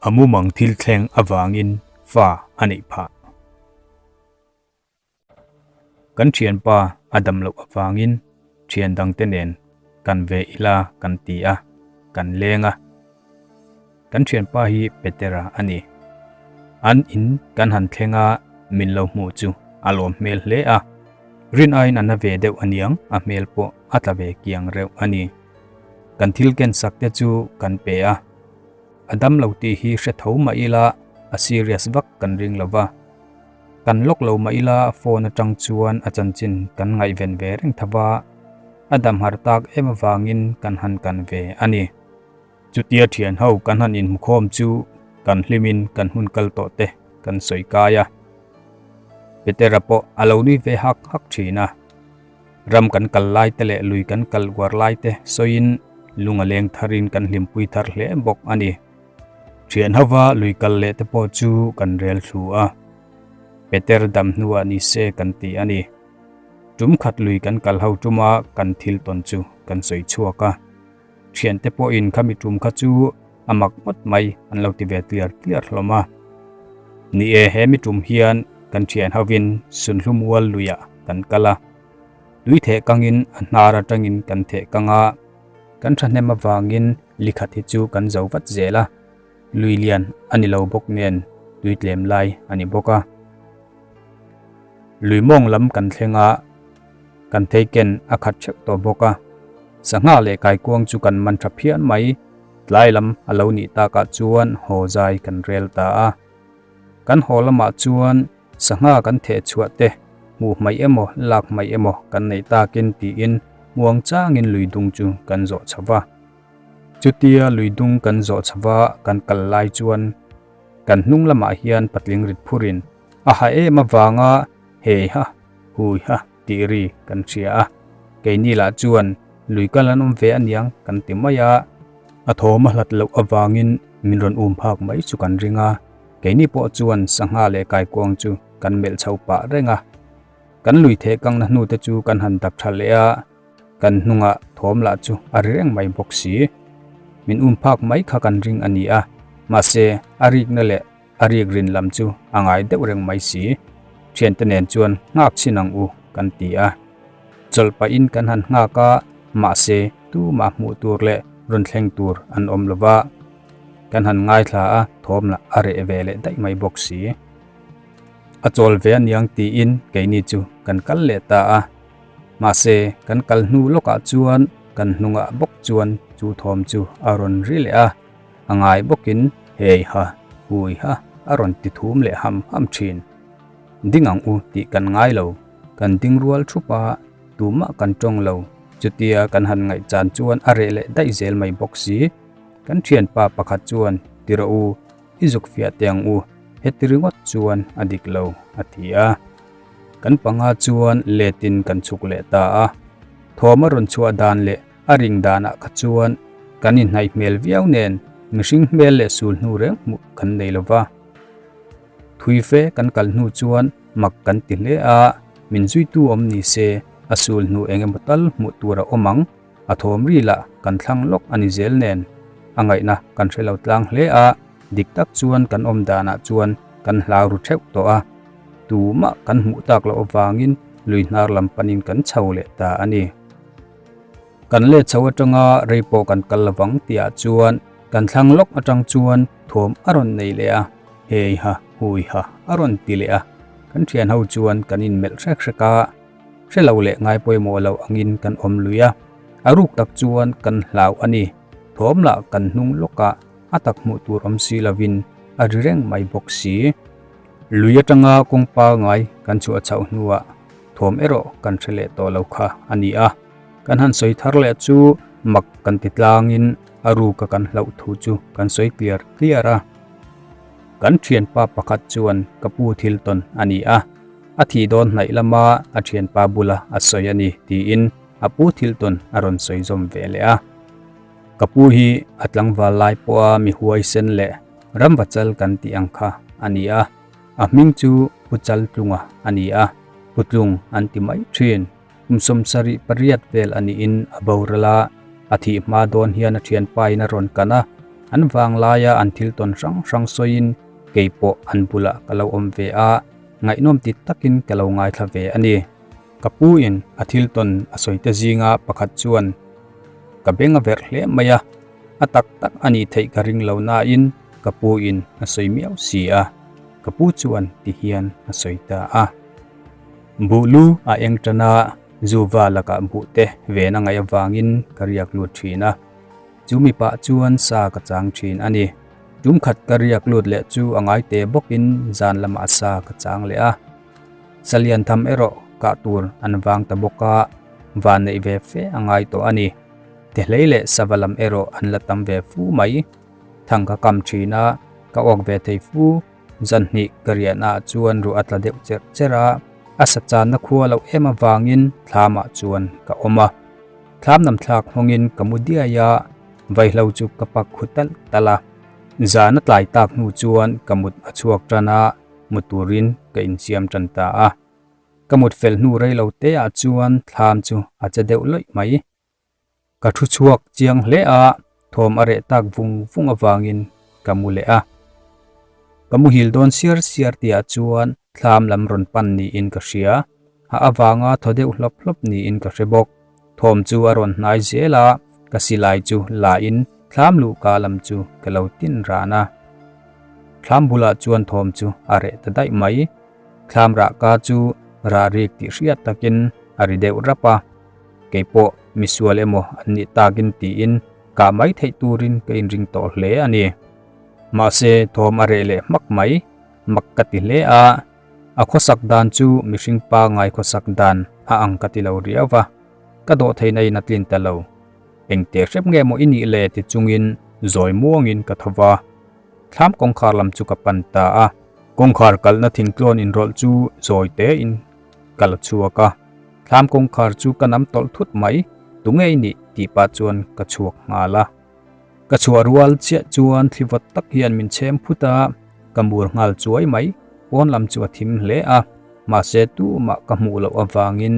A mumang thil thleng avangin fa a neih phah. Kan thianpa a dam loh avangin thian dangte nen kan ve ila kan ti a, kan leng a. Kan thianpa hi Petera a ni. An in kan han thleng a, min lo hmuh chu a lawm hmel hle a. Rin aiin a na ve deuh aniang, a hmel pawh a tla ve kiang reuh a ni. Kan thil ken sak te chu kan pe a. A dam lo tih hi hre tho mah ila a serious vak kan ring lo va. Kan lawk lo mah ila phone atang chuan a chanchin kan ngaihven ve reng tho va, a dam har tak em avangin kan han kan ve a ni. Chutia thian ho kan han inhmukhawm chu kan hlimin kan hun kal tawh te kan sawi kai a. Petera pawh a lo nui ve hak hak thin a. Ram kan kal lai te leh lui kan kal uar lai te sawiin lung a leng tharin kan hlimpui thar hle bawk a ni. Thian hova lui kal leh te pawh chu kan rel thlu a. Peter dam hnuah ni se kan ti a ni. Tum khat lui kan kal ho tuma kan thil tawn chu kan sawi chhuak a. Thiante pawhin khami tum kha chu a mak ngawt mai an lo ti ve tliar tliar hlawm a. Ni e, he mi tum hian kan thian hovin Sunhlumual luiah kan kal a. Tui theh kangin a hnar atangin kan theh kang a, kan thahnem avangin likhat hi chu kan zo vat zel a. Lui lian a ni lo bawk nen tui tlem lai a ni bawk a. Lui mawng lam kan thleng a, kan theiken a khat theuh tawh bawk a. Sangha leh kaikuang chu kan man tha phian mai. Tlai lam a lo nih takah chuan haw zai kan rel ta a. Kan haw lamah chuan sangha kan theh chhuah te hmuh hmaih emaw lak hmaih emaw kan neih takin tiin muang changin lui dung chu kan zawh chho va. Chutia lui dung kan zawh chho va kan kal lai chuan kan hnung lamah hian patling rit phurin a ha em avanga hei ha hui ha tih ri kan hria a, keini lah chuan lui kal an awm ve aniang kan ti mai a, a thawm a hlat loh avangin min rawn um phak mai chu kan ring a, keini pawh chuan sangha leh kaikuang chu kan melh chho pah reng a, kan lui theh kangna hnu te chu kan han dap tha leh a, kan hnungah thawm lah chu a ri reng mai bawk si, min um phak mai kha kan ring a ni a, mahse a rikna leh A rik rin lam chu a ngai deuh reng mai si. Thiante nen chuan nghak chhin ang u kan ti a. Chawlh pahin kan han nghak a, mahse tumah hmuh tur leh rawn thleng tur an awm lo va. Kan han ngaithla a, thawm lah a reh ve leh daih mai bawk si. A chawl ve aniang tiin keini chu kan kal leh ta a. Mahse kan kal hnu lawkah chuan kan hnungah bawk chuan chu thawm chu a rawn ri leh a. A ngai bawkin hei ha, hui ha a rawn ti thum leh ham ham thin. Ding ang u tih kan ngai lo, kan ding rual thup a, tumah kan tawng lo. Chutia kan han ngaihchan chuan a reh leh daih zel mai bawk si. Kan thianpa pakhat chuan, Ti rawh u, i zuk fiah teh ang u, heti ringawt chuan a dik lo, a ti a. Kan panga chuan letin kan chhuk leh ta a. Thawm a rawn chhuah dan leh A ring danah kha chuan kan inhnaih hmel viau nen mihring hmel leh sul hnu reng hmuh kan nei lo va. Thui fe kan kal hnu chuan mak kan ti hle a, min zuitu awm ni se a sul hnu eng emaw tal hmuh tur a awm ang, a thawm ri lah kan thlang lawk a ni zel nen a ngaihna kan hre lo tlang hle a, dik tak chuan kan awm danah chuan kan hlau ru theuh tawh a, tumah kan hmuh tak loh avangin lui hnar lam panin kan chho leh ta a ni. Kan let chho atanga rei pawh kan kal lovang tihah chuan kan thlang lawk atang chuan thawm a rawn nei leh a, hei ha hui ha a rawn ti leh a, kan thian ho chuan kan inmelh hrek hrek a, hre lo leh ngai pawimawh lo angin kan awm lui a, a ruk tak chuan kan hlau a ni, thawm lah kan hnung lawkah a tak hmuh tur awm si lovin a ri reng mai bawk si. Lui atanga kawng pangai kan chhuah chhoh hnuah Thawm erawh kan hre leh tawh lo kha a ni a, kan han sawi thar leh chu mak kan ti tlangin a ruka kan hlauh thu chu kan sawi tliar tliar a. Kan thianpa pakhat chuan ka pu thil tawn a ni a, a thih dawn hnaih lama a thianpa bula a sawi a ni tiin a pu thil tawn a rawn sawi zawm ve leh a. Ka pu hi a tlangval lai pawha mi huaisen leh ramvachal kan tih ang kha a ni a. A hming chu Pu Chaltlunga a ni a, Putlung an ti mai thin. Kum 78 vel a niin a boral a, a thih hma dawn hian a thianpain a rawn kan a. An vanglaia an thil tawn hrang hrang sawiin kei pawh an bulah ka lo awm ve a, ngaihnawm ti takin ka lo ngaithla ve a ni. Ka pu in a thil tawn a sawi te zinga pakhat chuan ka beng a verh hle mai a, a tak tak a nih theih ka ring lo nain ka pu in a sawi miau si a, ka pu chuan ti hian a sawi ta a. Buh lu a eng tan a, zuva lakah buh te ven a ngaih avangin ka riak lut thin a. Chu mi pah chuan sa ka chang thin a ni. Tum khat ka riak lut leh chu a ngai te bawkin zan lamah sa ka chang leh a. Sa lian tham erawh kah tur an vang ta bawk a, van neih ve fe a ngai tawh a ni. Tehlei leh sava lam erawh an la tam ve fu mai. Thang ka kam thin a, ka awk ve thei fu. Zan hnih ka riahnaah chuan ruah a tla deuh cherh cherh a, a sa channa khua loh em avangin thlamah chuan ka awm a. Thlam nam thlak hawngin ka mu diai a, vaihlo chu ka pak khu talh talh a. Zan a tlai tak hnu chuan ka mut a chhuak tan a, mu turin ka insiam tan ta a. Ka mut fel hnu rei lo te ah chuan thlam chu a che deuh lawih mai. Ka thu chhuak chiang hle a, thawm a reh tak vung vung avangin ka mu leh a. Ka muhil dawn siar siar tihah chuan thlam lam rawn pan niin ka hria. A avanga thaw deuh hlawp hlawp niin ka hre bawk. Thawm chu a rawn hnai zel a, ka silai chu la in thlam luhka lam chu ka lo tin ran a. Thlam bulah chuan thawm chu a reh ta daih mai. Thlam rahka chu rah rik tih hriat takin a ri deuh rap a. Kei pawh misual emaw an nih takin tiin kah mai theih turin ka inring tawh hle a ni. Mahse thawm a reh leh hmak mai, mak ka ti hle a. A khawsak dan chu mihring pangngai khawsak dan a ang ka ti lo riau va, ka dawh theihna in a tlin ta lo. Eng teh hrep nge maw i nih le ti chungin zawi muangin ka tho va. Thlam kawngkhar lam chu ka pan ta a. Kawngkhar kalhna thingtlawn inrawlh chu zawi tein ka la chhuak a. Thlam kawngkhar chu ka nam tawlh thut mai, tunge i nih tih pah chuan ka chhuak nghal a. Ka chhuah rual chiah chuan thli vawt tak hian min chhem phut a, ka mur nghal chuai mai, pawn lam chu a thim hle a, mahse tumah ka hmuh loh avangin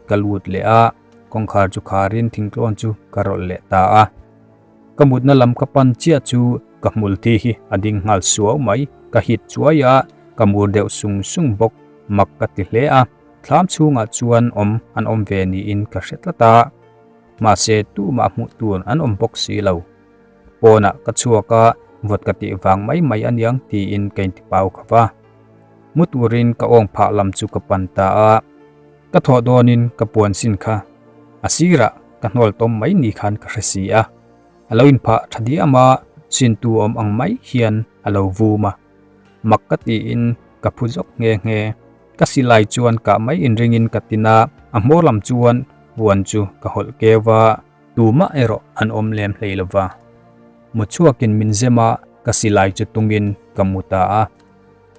ka lut leh a, kawngkhar chu kharin thingtlawn chu ka rawlh leh ta a. Ka mutna lam ka pan chiah chu ka hmul thi hi a ding nghal suau mai, ka hit chuai a, ka mur deuh sung sung bawk, mak ka ti hle a, thlam chhungah chuan awm an awm ve niin ka hre tlat a. Mahse tumah hmuh tur an awm bawk si lo. Pawnah ka chhuak a, vawt ka tih vang mai mai aniang tiin ka intipau kha va. Mu turin ka awng phah lam chu ka pan ta a, ka thawh dawnin ka puan sin kha a sirah ka hnawl tawm mai ni khan ka hre si a. A lo inphah tha diam a, sintu awm ang mai hian a lo vum a. Mak ka tiin ka phu zawk nghe nghe. Ka silai chuan kah mai inringin ka tin a, a hmawr lam chuan puan chu ka hawlh keu va, tumah erawh an awm lem hlei lo va. Mu chhuakin min zem a, ka silai chu tungin ka mu ta a.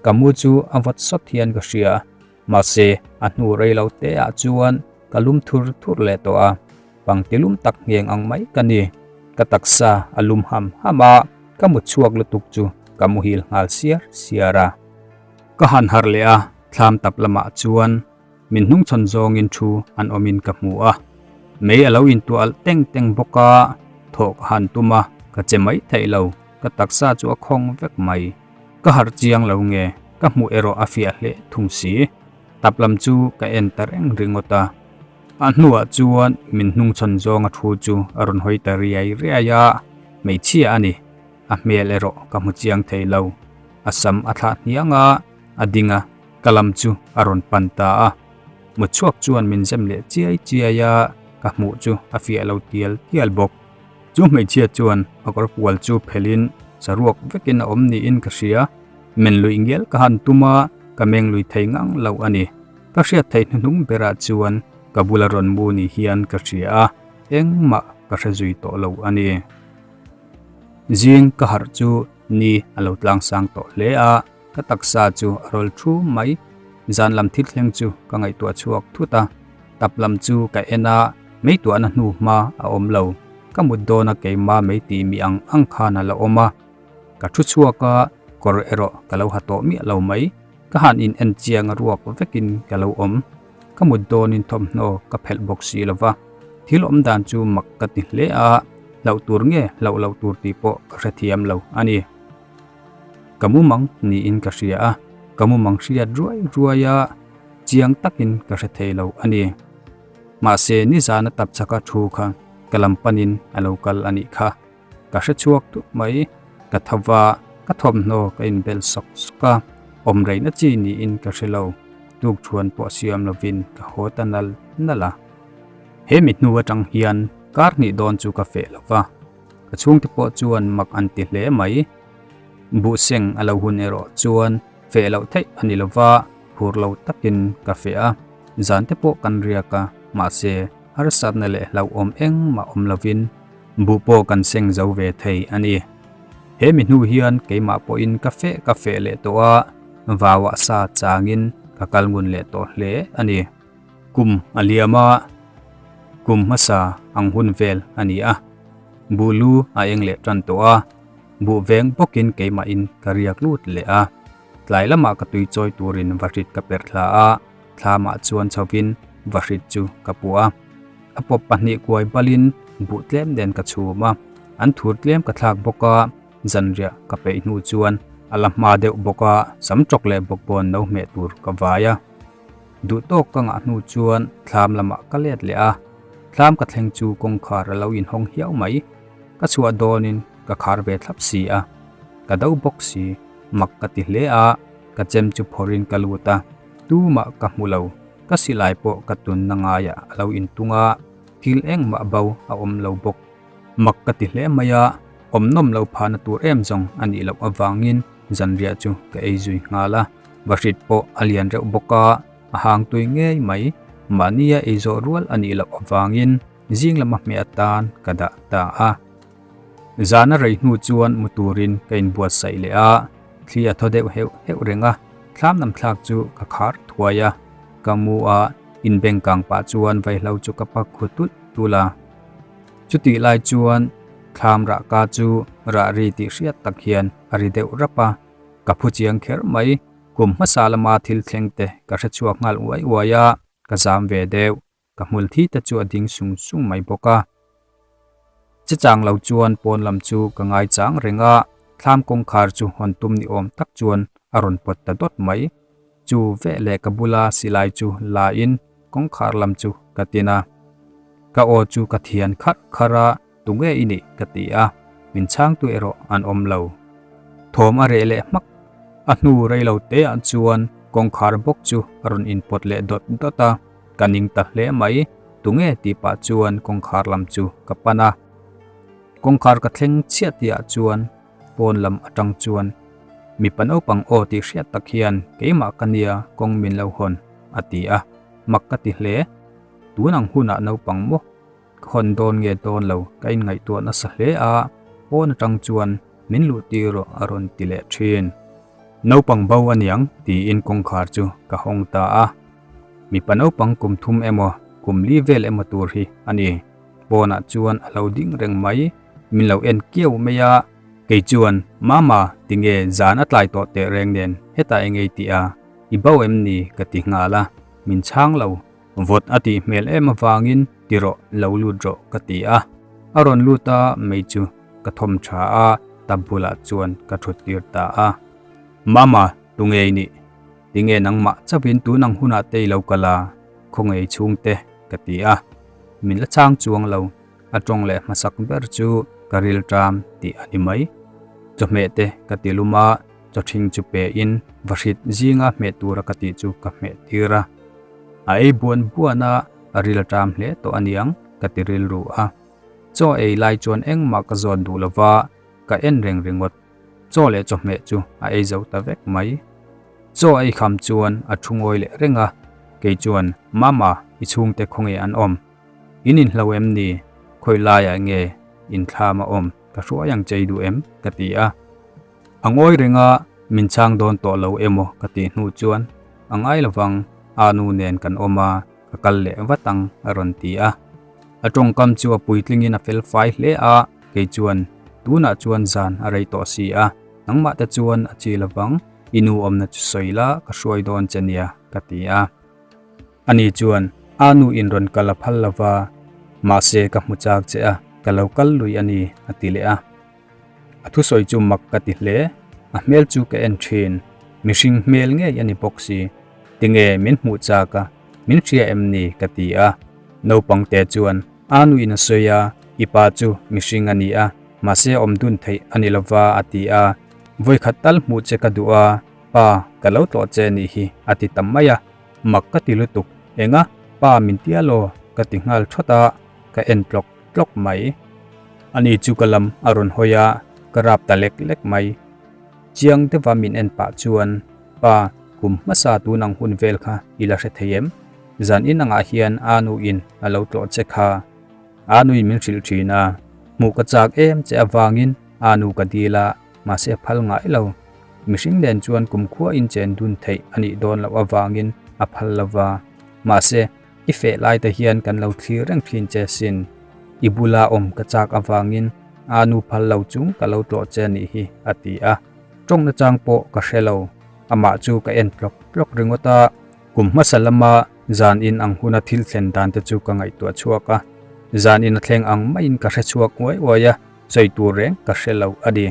Ka mu chu a vawt sawt hian ka hria, mahse a hnu rei lo te ah chuan ka lum thur thur leh tawh a, pangti lum tak ngheng ang mai ka ni. Ka taksa a lum ham ham a, ka mu chhuak lutuk chu ka muhil nghal siar siar a. Ka han harh leh a, thlam tap lamah chuan min hnungchhawn zawngin thu an awmin ka hmu a. Mei a lo intuah alh teng teng bawk a, thawh ka han tum a, ka che mai theih lo, ka taksa chu a khawng vek mai. Ka harh chiang lo nge, ka hmuh erawh a fiah hle thung si. Tap lam chu ka en ta reng ringawt a. A hnuah chuan min hnungchhawn zawnga thu chu a rawn hawi ta riai riai a, hmeichhia a ni. A hmel erawh ka hmu chiang thei lo. A sam a thlah hniang a, a ding a, ka lam chu a rawn pan ta a. Mutchhuak chuan min zem leh chiai chiai a, ka hmuh chu a fiah lo tial tial bawk. Chu hmeichhia chuan a kawr kual chu phelhin saruak vekin a awm niin ka hria. Men luih ngial ka han tum a, ka meng lui thei ngang lo a ni. Ka hriat theih hnuhnung berah chuan ka bula rawn mu ni hian ka hria a, engmah ka hre zui tawh lo a ni. Zing ka harh chu ni a lo tlang sang tawh hle a, ka taksa chu a rawl thu mai. Zan lam thil thleng chu ka ngaihtuah chhuak thut a, tap lam chu ka en a, meituahna hnu hma a awm lo. Ka mut dawn a keima mei tih mi ang ang khan a la awm a. Ka thu chhuak a, kawr erawh ka lo ha tawh miah lo mai. Ka han in en chiang a ruak vekin ka lo awm. Ka mut dawnin thawmhnaw ka phelh bawk si lo va, thil awm dan chu mak ka ti hle a. Hlauh tur nge hlauh loh tur tih pawh ka hrethiam lo a ni. Ka mumang niin ka hria a, ka mumang hriat ruai ruai a, chiang takin ka hre thei lo a ni. Mahse nizana tapchhaka thu kha ka lam panin a lo kal a nih kha. Ka hre chhuak duh mai, ka tho va, ka thawmhnaw ka inbel sawk sawk a, awm reihna chi niin ka hre lo, tukthuan pawh siam lovin ka haw ta nal nal a. He mi hnu atang hian kar hnih dawn chu ka feh lo va, ka chhungte pawh chuan mak an ti hle mai. Buhseng a lo hun erawh chuan feh loh theih a ni lo va, phur lo takin ka feh a, zan te pawh kan riak a, mahse harsatna leh hlauhawm engmah awm lovin buh pawh kan seng zo ve thei a ni. He mi hnu hian keimah pawhin ka feh ka feh leh tawh a, vauah sa changin ka kal ngun leh tawh hle a ni. Kum a liam a, kum hmasa ang hun vel a ni a, buh lu a eng leh tan tawh a, buh veng bawkin keimahin ka riak lut leh a. Tlai lamah ka tui chawi turin vahrit ka perh thla a, thlamah chuan chhovin vahrit chu ka puah a. A pawp pahnih kuai balin buh tlem nen ka chhum a, an thur tlem ka thlak bawk a, zanriah ka peih hnu chuan a la hma deuh bawk a, sam tawk leh bawkbawn no hmeh tur ka vai a. Duh tawk ka ngah hnu chuan thlam lamah ka let leh a, thlam ka thleng chu kawngkhar a lo inhawng hiau mai. Ka chhuah dawnin ka khar ve thlap si a, ka do bawk si, mak ka ti hle a, ka chem chu phawrhin ka lut a, tumah ka hmu lo, ka silai pawh ka tunna ngaiah a lo intung a, thil engmah bo a awm lo bawk. Mak ka ti hle mai a, awm nawm lo phahna tur em zawng a nih loh avangin zanriah chu ka ei zui nghal a, vahrit pawh a lian reuh bawk a, a hang tui ngei mai, mahnia ei zawh rual a nih loh avangin zing lama hmeh atan ka dah ta a. Zan a rei hnu chuan mu turin ka inbuatsaih leh a, thli a thaw deuh heuh heuh reng a, thlam lam thlak chu ka khar thuai a, ka mu a, inbengkang pah chuan vaihlo chu ka pak khu tulh tulh a. Chutih lai chuan thlam rah ka chu rah ri tih hriat tak hian a ri deuh rap a, ka phu chiang kher mai. Kum hmasa lama thil thleng te ka hre chhuak nghal uai uai a, ka zam ve deuh. Ka hmul thi te chu a ding sung sung mai bawk a. Chechang lo chuan pawn lam chu ka ngai chang reng a, thlam kawngkhar chu hawn tum ni awm tak chuan a rawn pawt ta dawt mai. Chu veh leh ka bula silai chu la in kawngkhar lam chu ka tin a. Ka aw chu ka thian kharh kharh a, tunge i nih ka ti a, min chhangtu erawh an awm lo. Thawm a reh leh hmak. A hnu rei lo te ah chuan kawngkhar bawk chu a rawn inpawt leh dawt dawt a, ka ning ta hle mai, tunge tih pah chuan kawngkhar lam chu ka pan a. Kawngkhar ka thleng chiah tih ah chuan Pawn lam atang chuan mipa naupang aw tih hriat tak hian keimah ka nia kawng min lo hawn a ti a, mak ka ti hle. Tun ang hunah naupang maw ka hawn dawn nge dawn lo ka inngaihtuah nasa hle a, pawn atang chuan min luh tir rawh a rawn ti leh thin. Naupang bo a niang tiin kawngkhar chu ka hawng ta a, mipa naupang kum thum emaw kum li vel emaw tur hi a ni. Pawnah chuan a lo ding reng mai. Min lo en kiau mai a, kei chuan, Mama, tinge zan a tlai tawh teh reng nen hetah eng ei tih a, i bo em ni? ka ti nghal a, min chhang lo. Vawt a tih hmel em avangin ti rawh, lo lut rawh ka ti a. A rawn lut a, mei chu ka thawm tha a, tap bulah chuan ka thut tir ta a. Mama, tunge i nih? Tinge nangmah chauhin tun ang hunah te i lo kal a, khawnge i chhungte? ka ti a, min la chhang chuang lo. A tawng leh hmasak ber chu ka ril ṭam tih a ni mai. Chawhmeh te ka ti lum a, chawṭhing chu pe in vahrit zinga hmeh tura ka tih chu ka hmeh tir a. A ei buan buan a, a ril ṭam hle tawh a niang ka ti rilru a. Chaw ei lai chuan engmah ka zawt duh lova, ka en reng ringawt. Chaw leh chawhmeh chu a ei zo ta vek mai. Chaw a ei kham chuan a thu ngawi leh reng a, kei chuan, Mama, i chhungte khawnge an awm? In inhlo em ni? Khawi laiah nge inthlam a awm? Ka hruai ang che i duh em? ka ti a. A ngawi reng a, min chhang dawn tawh lo emaw ka tih hnu chuan, A ngai lovang, a nu nen kan awm a, ka kal leh vat ang a rawn ti a. A tawngkam chu a puitlingin a fel fai hle a, kei chuan, Tunah chuan zan a rei tawh si a, nangmah te chuan a chi lovang, i nu awmna chu sawi la, ka hruai dawn che nia, ka ti a. Ani chuan, A nu in rawn kal a phal lo va, mahse ka hmu chak che a. Ka lo kal lui a ni, a ti leh a. A thusawi chu mak ka ti hle. A hmel chu ka en thin. Mihring hmel ngei a ni bawk si. Tinge min hmuh chak a, min hria em ni? ka ti a. Naupang te chuan a nuin a sawi a, I pa chu mihring a ni a, mahse awm dun theih a ni lova a ti a. Vawikhat tal hmuh che ka duh a, pa ka lo tlawh che nih hi a ti ta mai a. Mak ka ti lutuk, enga pa min tia law ka ti nghal thawt a, ka en tlawk tlawk mai. Ani chu ka lam a rawn hawi a, ka rap ta lek lek mai. Chiang deuha min en pah chuan, Pa, kum hmasa tun ang hun vel kha i la hre thei em? Zan in angah hian a nuin a lo tlawh che kha. A nuin min hrilh thin a, hmuh ka chak em che avangin a nu ka dil a, mahse a phal ngai lo. Mihring nen chuan kumkhua in chen dun theih a nih dawn loh avangin a phal lo va. Mahse, i feh lai te hian kan lo thlir reng thin che sin. I bula awm ka chak avangin a nu phal lo chung ka lo tlawh che a nih hi, a ti a. Tawng nachang pawh ka hre lo. Amah chu ka en tlawk tlawk ringawt a. Kum hmasa lama zan in ang huna thil thlen dan te chu ka ngaihtuah chhuak a. Zan in a thleng ang maiin ka hre chhuak uai uai a, sawi tur reng ka hre lo a ni.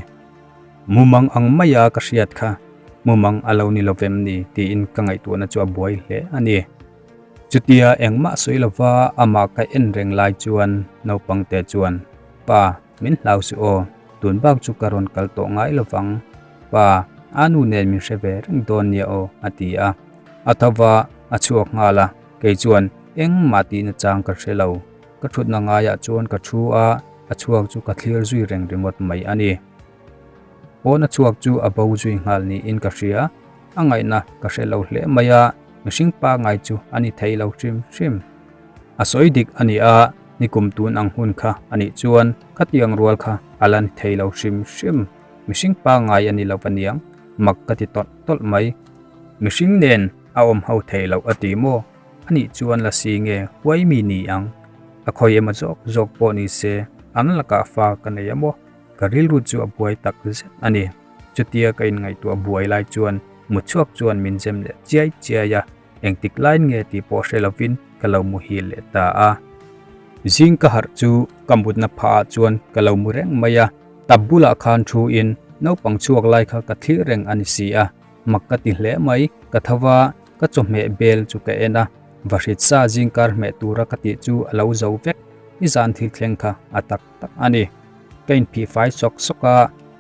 Mumang ang maia ka hriat kha mumang a lo ni lovem ni tiin ka ngaihtuahna chu a buai hle a ni. Chutia engmah sawi lova amah ka en reng lai chuan naupangte chuan, Pa, min hlau suh aw, tun bak chu ka rawn kal tawh ngai lovang. Pa, a nu nen min hre ve reng dawn nia aw, a ti a. A tho va, a chhuak nghal a, kei chuan engmah tihna chang ka hre lo. Ka thutna ngaiah chuan ka thu a, a chhuak chu ka thlir zui reng ringawt mai a ni. Pawn a chhuak chu a bo zui nghal niin ka hria, a ngaihna ka hre lo hle mai a, mihring pangngai chu a ni thei lo hrim hrim. A sawi dik a ni a, nikum tun ang hun kha a nih chuan khatiang rual kha a la ni thei lo hrim hrim. Mihring pangngai a ni lo a niang, mak ka ti tawlh tawlh mai. Mihring nen a awm ho thei loh a ti maw? A nih chuan la si nge huai mi ni ang? A khawi emaw zawk zawk pawh ni se, an lakah fa ka nei a maw? Ka rilru chu a buai tak zet a ni. Chutia ka inngaihtuah buai lai chuan mutchhuak chuan min zem leh chiai chiai a, engtik laiin nge tih pawh hre lovin ka lo muhil leh ta a. Zing ka harh chu ka mutna phah ah chuan ka lo mu reng mai a, tap bulah khan thu in naupang chhuak lai kha ka thlir reng a ni si a, mak ka ti hle mai, ka tho va, ka chawhmeh bel chu ka en a, vahrit sa zingkar hmeh tura ka tih chu a lo zo vek, i zan thil thleng kha a tak tak a ni. Ka inphih fai sawk sawk a,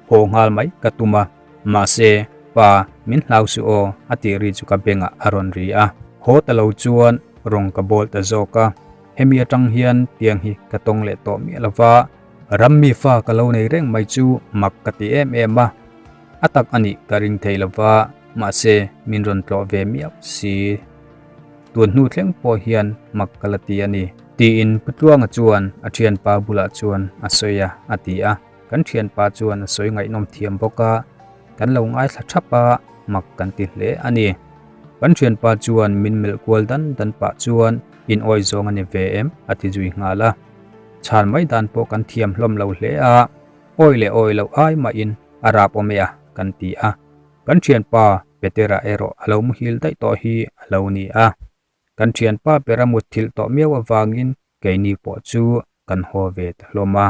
haw nghal mai ka tum a, mahse, Pa, min hlau suh aw, a tih ri chu ka bengah a rawn ri a. Haw ta lo chuan rawng ka bawl ta zawk a, hemi atang hian tiang hi ka tawng leh tawh miah lo va, rammi fa ka lo nei reng mai chu mak ka ti em em a, a tak a nih ka ring thei lo va, mahse, min rawn tlawh ve miau si. Tun hnu thleng pawh hian mak ka la ti a ni. Tiin Pu Tluanga chuan a thianpa bulah chuan a sawi a, a ti a. Kan thianpa chuan a sawi ngaihnawm thiam bawk a, kan lo ngaithla thap a, mak kan ti hle a ni. Kan thianpa chuan min melh kual dan dan pah chuan in awi zawng a ni ve em? a ti zui nghal a. Chhan mai dan pawh kan thiam hlawm lo hle a, awi leh awi loh ai mahin a rap awm e a, kan ti a. Kan thianpa Petera erawh a lo muhil daih tawh hi a lo ni a. Kan thianpa ber a mutthilh tawh miau avangin keini pawh chu kan haw ve ta hlawm a.